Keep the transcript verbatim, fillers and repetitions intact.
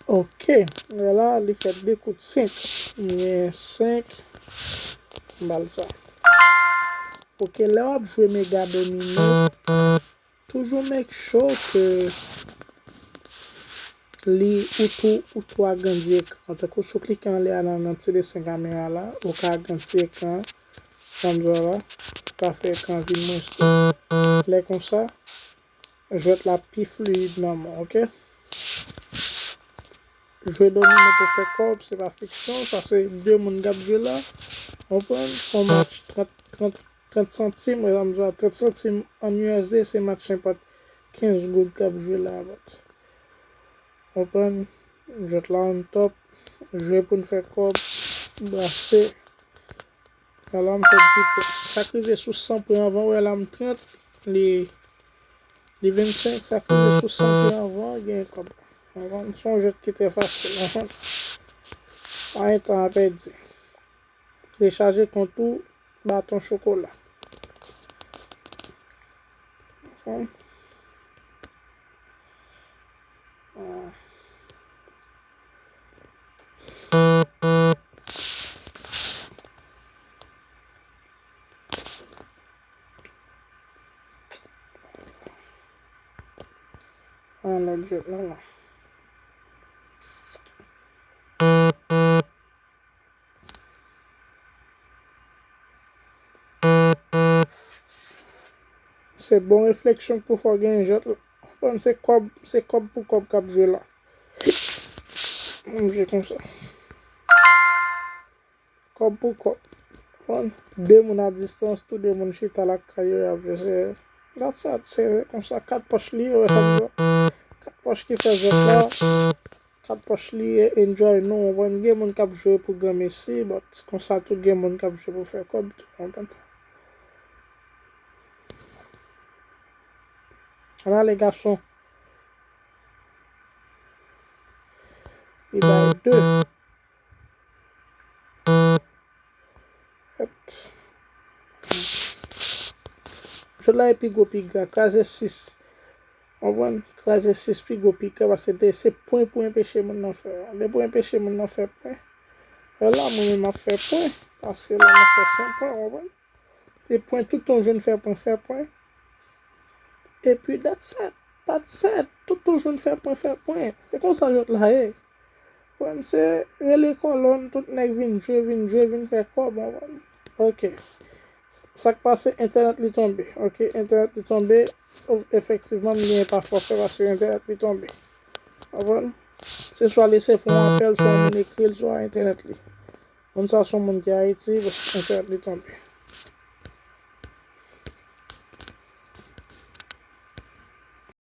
Ok, la li fè de kout senk. M gen senk. M ba l sa. Ok, lè w ap jwe mega domino, toujou make sure ke li ou tou ou tou agrandi ekran. Tankou si w klike anlè a nan, nan ti desen kamera la, ou ka agrandi ekran. Jan m di w la, ou ka fè ekran vin mwens tou. Lè konsa, jwèt la pi fluid nan men w, ok? Jwe domino pou fè kòb, se pa fiksyon, sa se de moun k ap jwe la. Konprann? Se yon match trant, trant, trant santim, wè sa m di w la, trant santim an U S D, se match nenpòt kenz goud k ap jwe la, but. Konprann? Jwèt la on top, jwe pou n fè kòb, brase. Ala m fè di pwen. Sa k rive sou san pwen anvan, wè la m trant, li, li vennsenk, sa k rive sou san pwen anvan, gen kòb. Konprann? Se yon jwèt ki trè fasil, konprann? Pa gen tan a pèdi. Rechaje kont ou, baton chokola. Konprann? Ah. An lòt jwèt la la. Se bon refleksyon k pou fè w genyen jwèt la. Konprann, se kòb, se kòb pou kòb k ap jwe la. Menm jwe konsa. Kòb pou kòb. Konprann? De moun a distans, tou de moun chita lakay yo, y ap jwe. Se, that's it, se konsa, kat pòch li ye, wè sa m di w. Kat pòch ki fè jwèt la. Kat pòch li ye, enjoy nou, konprann? Gen moun k ap jwe pou granmesi, but konsa tou gen moun k ap jwe pou fè kòb tou, konprann? Ann ale gason. Li bay de. Jwèt la e pi gwo pi gra, kraze sis. Konprann? Kraze sis pi gwo pi gra, paske te se pwen pou enpeche moun nan fè. Depi w enpeche moun nan fè pwen, e la mwen menm m ap fè pwen, paske la m ap fè senk pwen, konprann? Se pwen, tout tan w jwenn fè pwen, fè pwen. Epi, that's it, that's it. Tout tan w jwenn fè pwen, fè pwen. Se konsa jwèt la ye. Konprann? Se rele kòlonn, tout nèg vin jwe, vin jwe, vin fè kòb, konprann? Ok. Sa k pase, entènèt li tonbe. Ok, entènèt li tonbe. Efektivman, m genyen pa fòfè paske entènèt li tonbe. Konprann? Se swa l eseye fè yon apèl, swa yon moun ekri l, swa entènèt li. Moun sa se yon moun ki Ayiti, entènèt li tonbe.